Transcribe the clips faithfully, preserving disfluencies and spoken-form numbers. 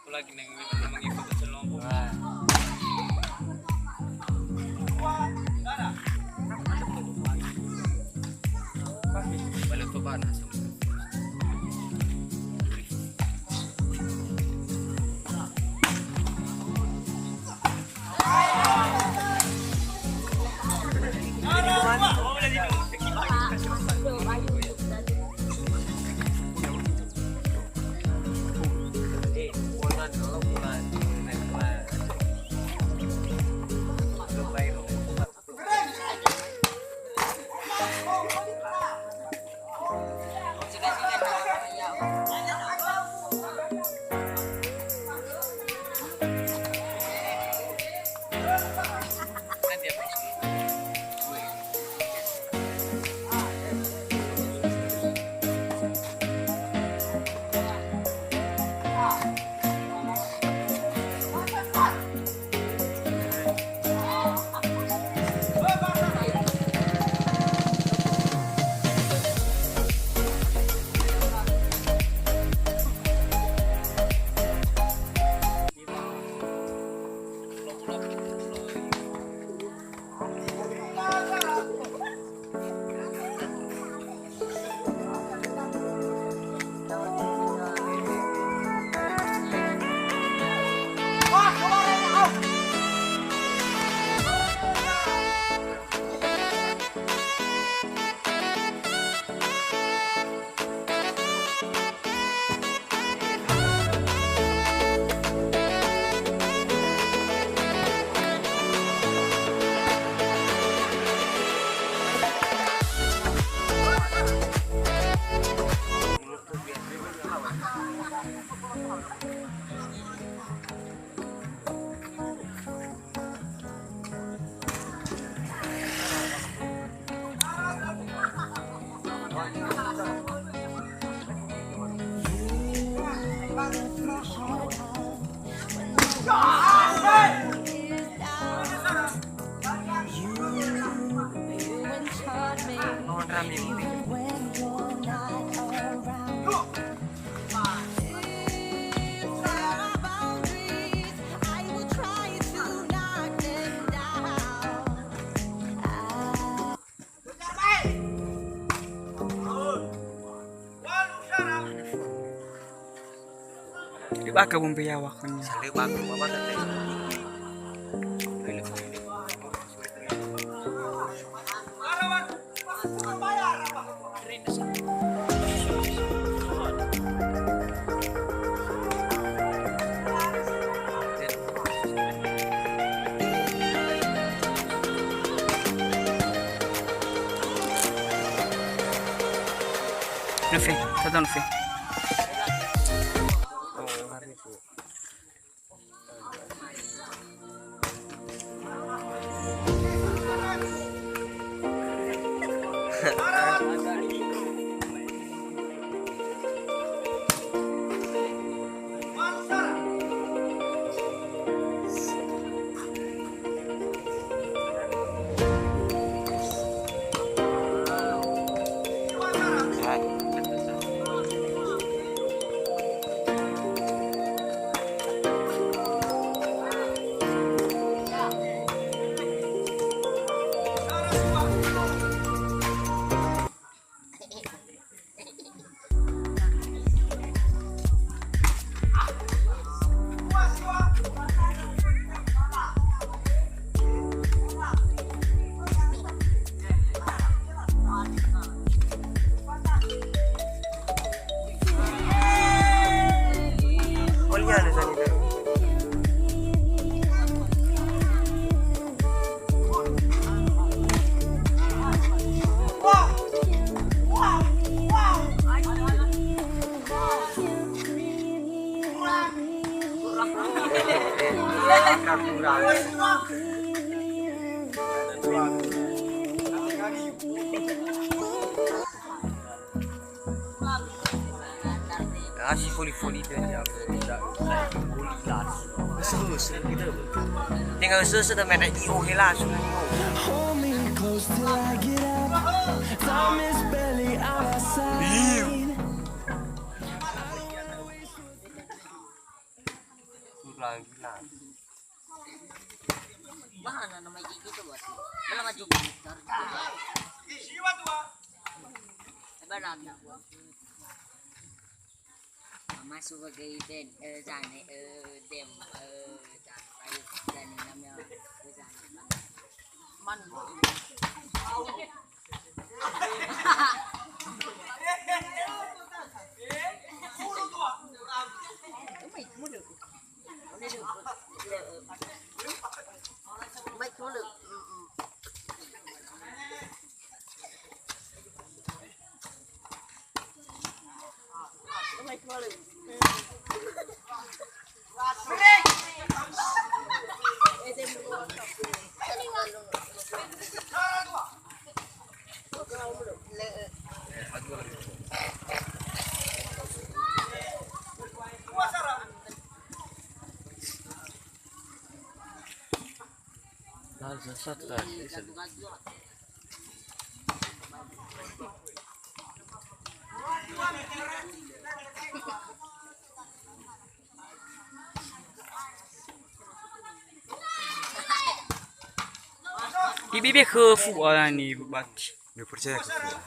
Lagi neng mengikuti kelompok. Balik coba nah. Di baka bombe yawa kan. Salibak, apa kata? Nofe, tada nofe. Ah, si foli-foli dia, dia, dia, dia, foli lasu. Ösö-ösö gitu. Tenga ösö-ösö da mena i o he lasu. Hold me close till I get up. Time is barely on our side. Iya. Bahana nama gigi itu buat. Belum maju. Hebat lagi. Mama sebagai ben, eh, zane, eh, dem, eh, zane, zane namanya, eh, zane. Man. Ibi be khö fu'a ni bati. Nggak percaya ke fu'a.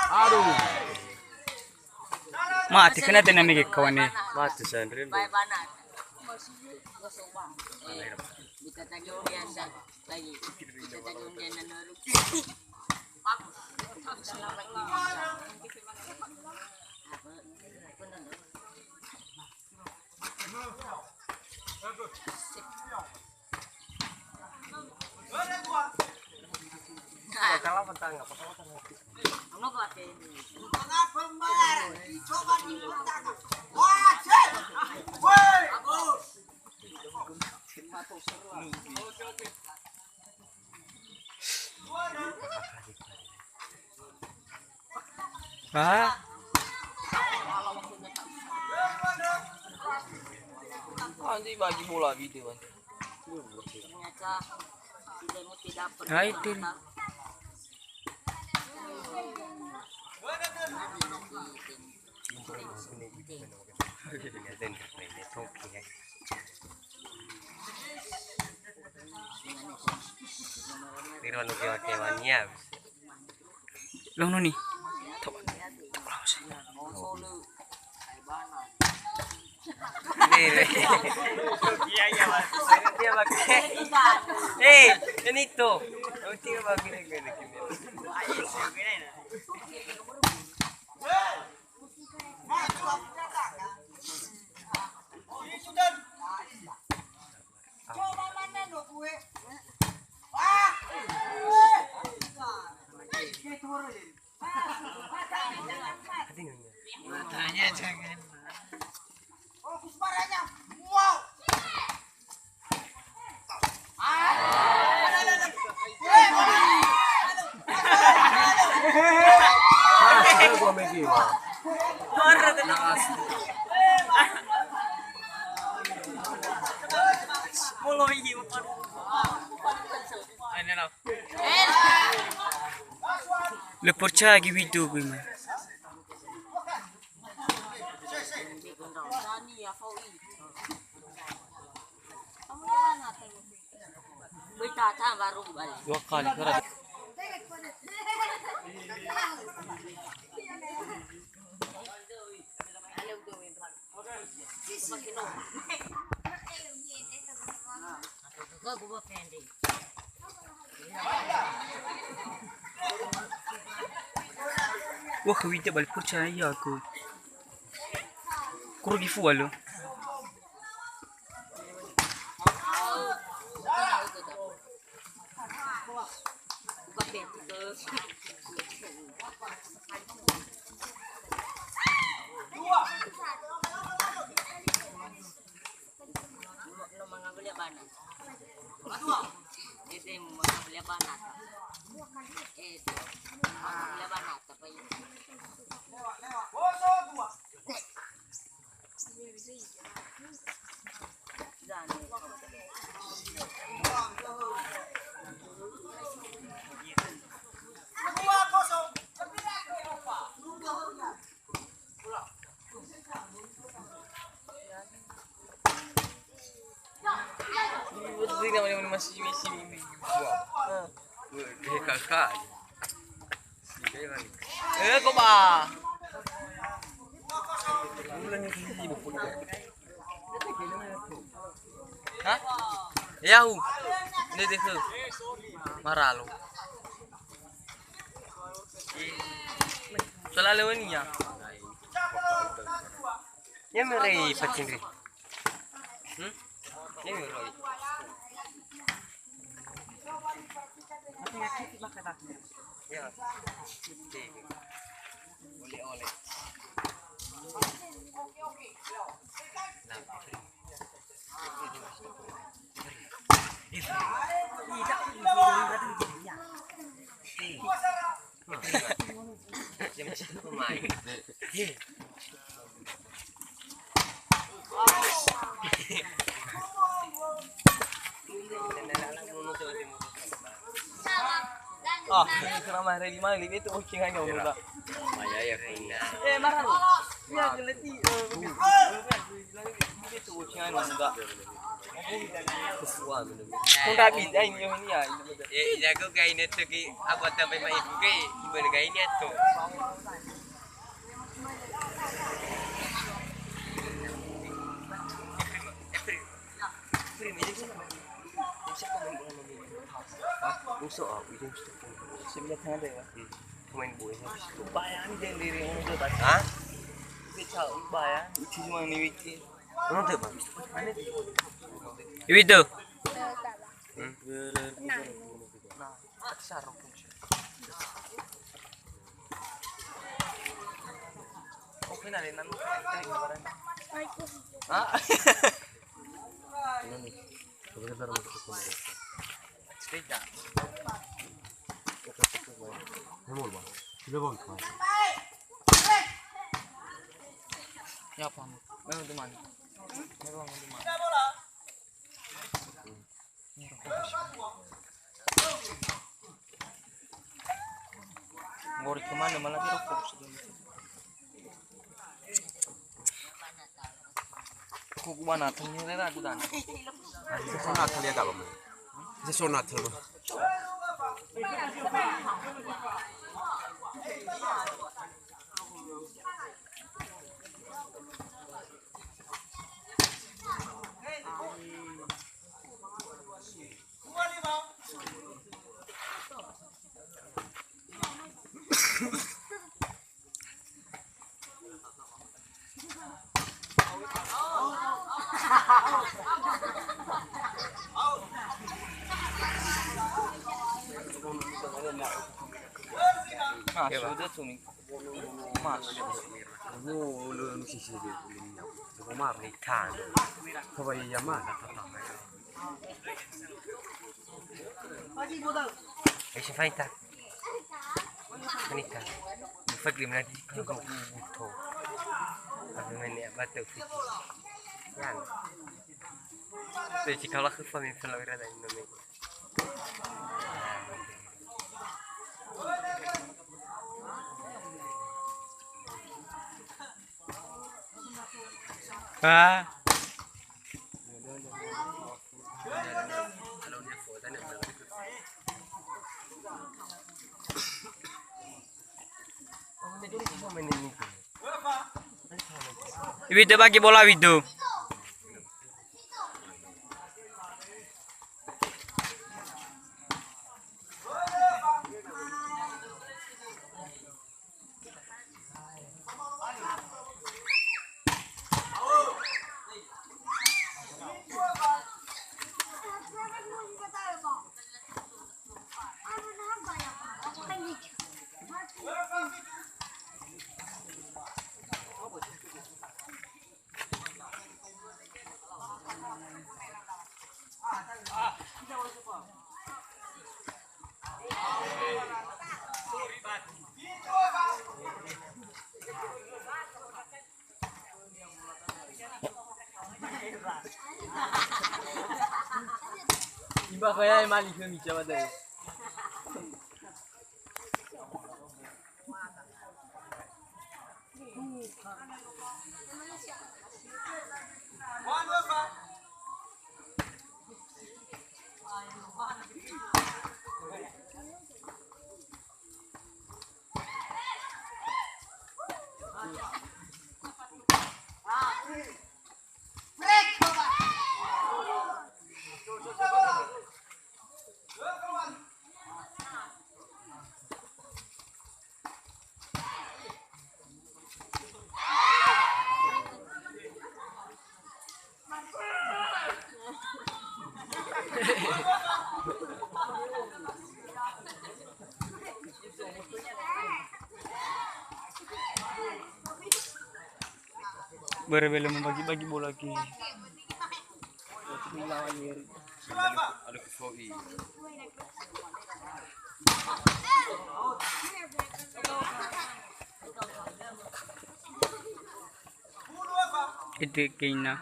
Aduh. Mate kena tena mege kawane. Mate sandri. Ah. Nanti bagi bola video, Bang. Hai, Tin. Biro nu kewa-kewa nia. Long noni. Tok, tok laos. Nih, nih. Iya, iya, Mas. Dia pakai. Eh, ini tuh. Nanti pakai gini, gini. Matanya jangan. Lö percaya gi video kui ma. Dua kali, keren. Wah, winte balik percaya aku. Kurang gifua lo. Ini masih, masih, masih. Wah. Wah, dia kakak. Eh, kok ba? Hah? Yahu. Ini dia tu. Maralo. Soal lewania. Ya, mere pacindri. Hmm? Ya, mere. Ah, kena mah ready mah, lebih tu oke kan, ya, udah. Maya ya, Fina. Eh, marah lu. Ya, geleti, eh, lebih tu oke kan, udah. Kesuwan. Kau tak bisa, ini, ini, ya, ini. Eh, jago kain itu ki, apa tambah mai buke, gimana kain itu? Pemain bola habis itu. Bayang dia diri untuk, hah? Kita bayang itu cuma ni wiki. Untuk, Bang. Ibu itu. Hmm? Nah, sarung. Oke, nah, nanu. Ah. Sepeda. Hemul, Bang. Sudah, Bang. Ya, Bang. Memang teman. Memang teman. Nggori kemana malah dia rokok sudah. Aku kemana? Tanya rera aku tanya. Sesona kali ya kalau mau. Sesona terus. Ah, sudah tu ni. Mas. Lu, lu, lu sisi dia, lu minyak. Lu kemari kan. Coba iya, mana? Ai si faita. Faita. Fagri mana di kau buto. Apa mana apa tu fiti. Kan. Tu si kalau aku fami kalau rada ini. Ah. Iwitu bagi bola witu. Kaya mali khömi, coba deh. Börö belum membagi-bagi bola ke. Ada kesohi. Itu kena.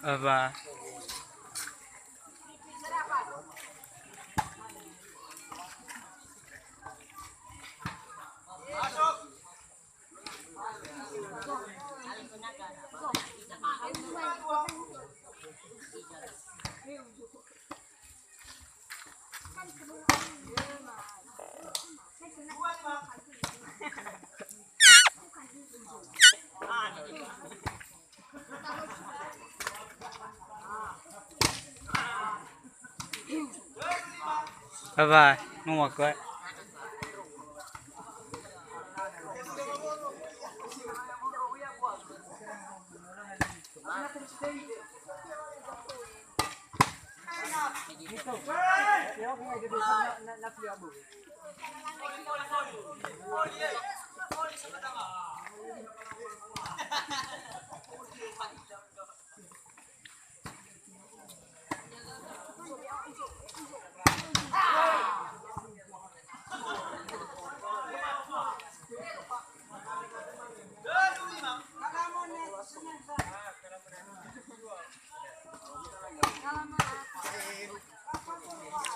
Apa? Bye bye. No more cut.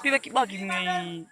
Dibagi-bagi nih.